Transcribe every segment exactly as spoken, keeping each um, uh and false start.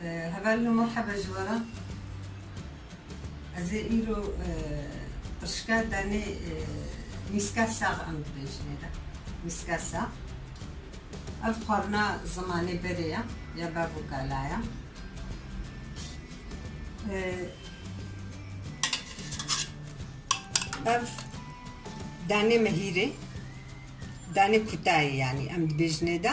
Hevalno merheba ji we re. Ez ê îro, e, tirşika danê, e, mîska sax em dibêjinê de. Mîska sax. Ev xwarina zimanê berê ya, ya bav û kala ya. E, ev danê mehîrê, danê kutayê yanî em dibêjinê de.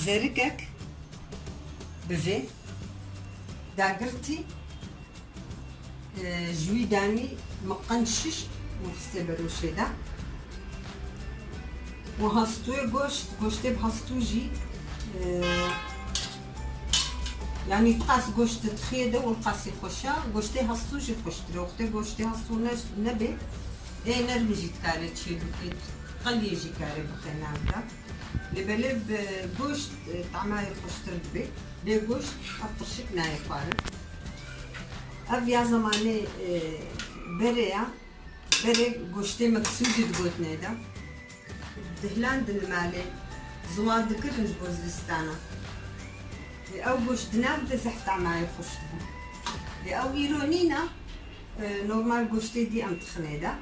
Zerikek bi vê dagirtî, e, ji wî danî miqin şişt û xistê beroşê de. Û hastûyê goşt, goştê bi hastû jî, e, yanî qas goşt dixiyê de û qasî xweş e, goştê hastû jî xweştir e. Wextê goştê hastû ne, nebê, ê nerm jî dikare çê bike, qeliyê jî kare bixe nav de. Lê belê bi goşt, e, tamayê xweştir dibe. Bê goşt ev tirşik nayê xwarin. Ev ya zemanê, e, berê ya. Berê goştê meksûdî digotinê de. Dihlandin li malê. Ziwa dikirin ji bo zivistana. E, ew goşt di nav de zehf tamayê xweş dibû. Lê ew îro nîne, e, normal goştê dî em dixinê de.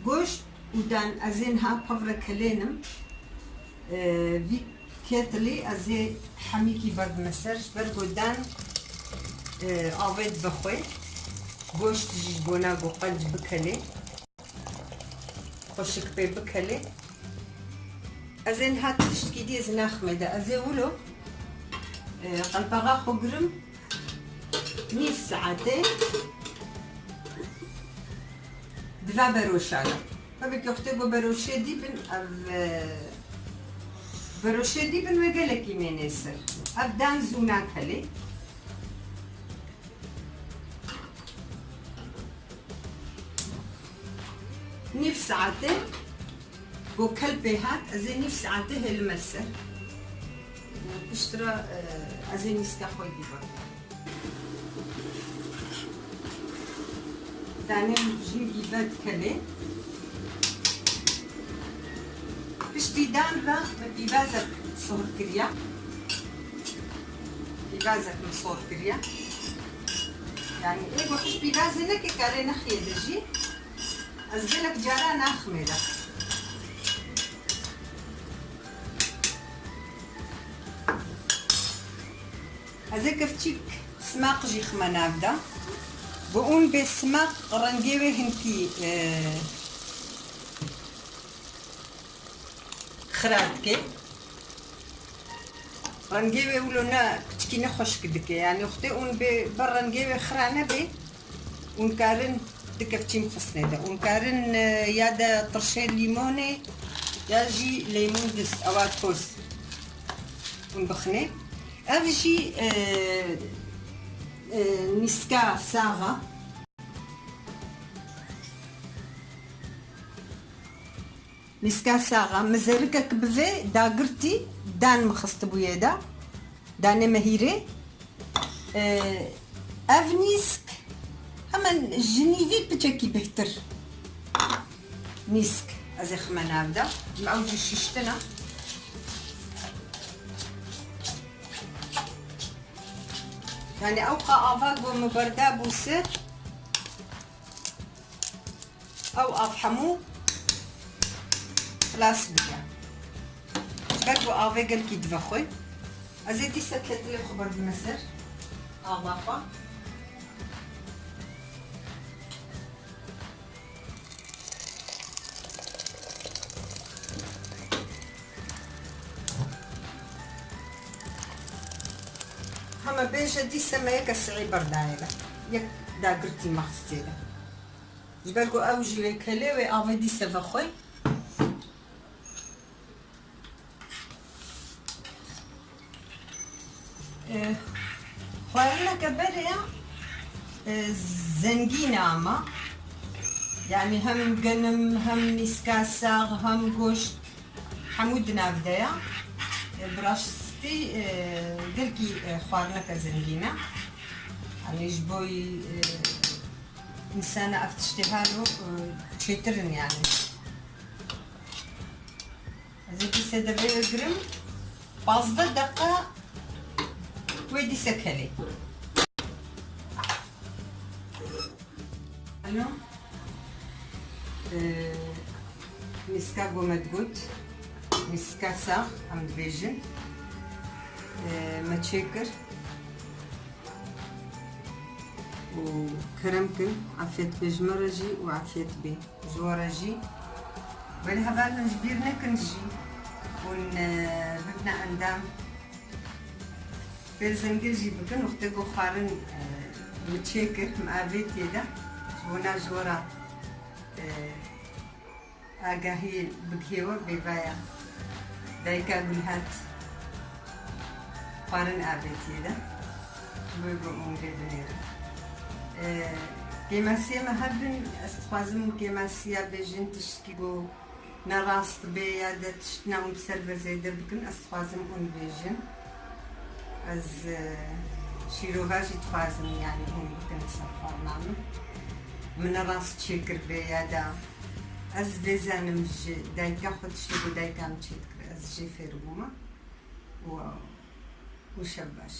Goşt û dan ez ê niha pevre kelênim. E, vî ketilî ez ê hemîkî berdime ser, ji ber ku dan, e, avê dibe xwe. Goşt jî ji bona ku qenc bikelê. Xweşik pê bikelê. Ez ê niha tiştkî dî ez naximê de. Ez ê wilo, e, qelpaxa xwe girim. Nîv saetê diva beroşa de. Tabii ki wextê ku beroşê dî bin, ev, e, beroşê dî bin wê gelekî mênê ser. Ev dan zû nakelê. Nîv saetê ku kel pê hat, ez ê nîv saetê hêlime ser. Û piştre, e, ez ê mîska xwe dî berdimê. Danê jî pîve dikelê. Piştî dan ve min pîvazek sor kiriye. Pîvazek min sor kiriye. Yanî ê ku tişt pîvazê neke kare nexiyê de jî. Ez gelek cara naximê de. Ez ê kevçîk simaq jî xime nav de. Bi ûn bê simaq rengê wê hinkî, e, xira dike. Rengê wê wilo ne piçkî ne xweşik dike. Yanî wextê ûn bê ber rengê wê xira nebê, ûn karin di kevçî mixistinê de. Ûn karin, e, ya de tirşê lîmonê ya jî leymun dist, ewa toz. Ûn bixinê. Ev jî, e, e, nîska sax a. Nîska sax a. Min zerikek bi vê dagirtî dan min xistibû yê de. Danê mehîrê. Ee, ev nîsk hemen ji nîvî piçekî bêhtir. Nîsk ez ê xime nav de. Ew jî şiştin e. Yanî ew qa ava ku min berda bû ser, ew av hemû xilas bûye. Ji ber ku avê gelkî dive xwe. Ez ê dîsa ketilê xwe berdime ser ava xwe. Heme bêje dîse me yeke sihî berdayê de. Yek dagirtî me xistê de. Ji ber ku ew jî wê kelê wê avê dîse vexwe. Eh, xwarineke berê ya, eh, zengîn e ama. Yanî hem genim, hem nîska sax, hem goşt, hemû di nav de ya. Eh, bi rastî, eh, gelkî, eh, xwarineke zengîn e. Yanî ji bo, eh, însana ev tiştê halo, eh, çêtir in yanî. Ez ê dî Sedevê girim, pazdeh deqa wê dîse kelê. Alo. Ee, mîska ku me digot, mîska sax em dibêjin. Ee, me çêkir û kerem kin, afiyet be ji me re jî û afiyet be ji we re jî. Belê hevalno ji bîr nekin jî hûn, e, bibine endam. Pê zengil jî bikin, wextê ku xwarin, e, min çêkir, min avêtiye de, ji bona ji we re, e, agahiyê bigihê we bêvaya. Dayika Gulhat xwarin avêtiye de, ji bo ku hûn vê binêrin. E, kêmasiyê me hebin, ez dixwazim kêmasiya bêjin tiştkî ku ne rast bê ya de tiştina hûn bi ser ve zêde bikin, ez dixwazim hûn bêjin. Ez, e, şîrova jî dixwazim, yanî hûn bikin li ser xwarina min. Min ne rast çêkir bê ya de. Ez vê zanim ji dayika xwe tiştê ku dayika min çêdikir, ez jê fêr bûme. Û, û şev baş.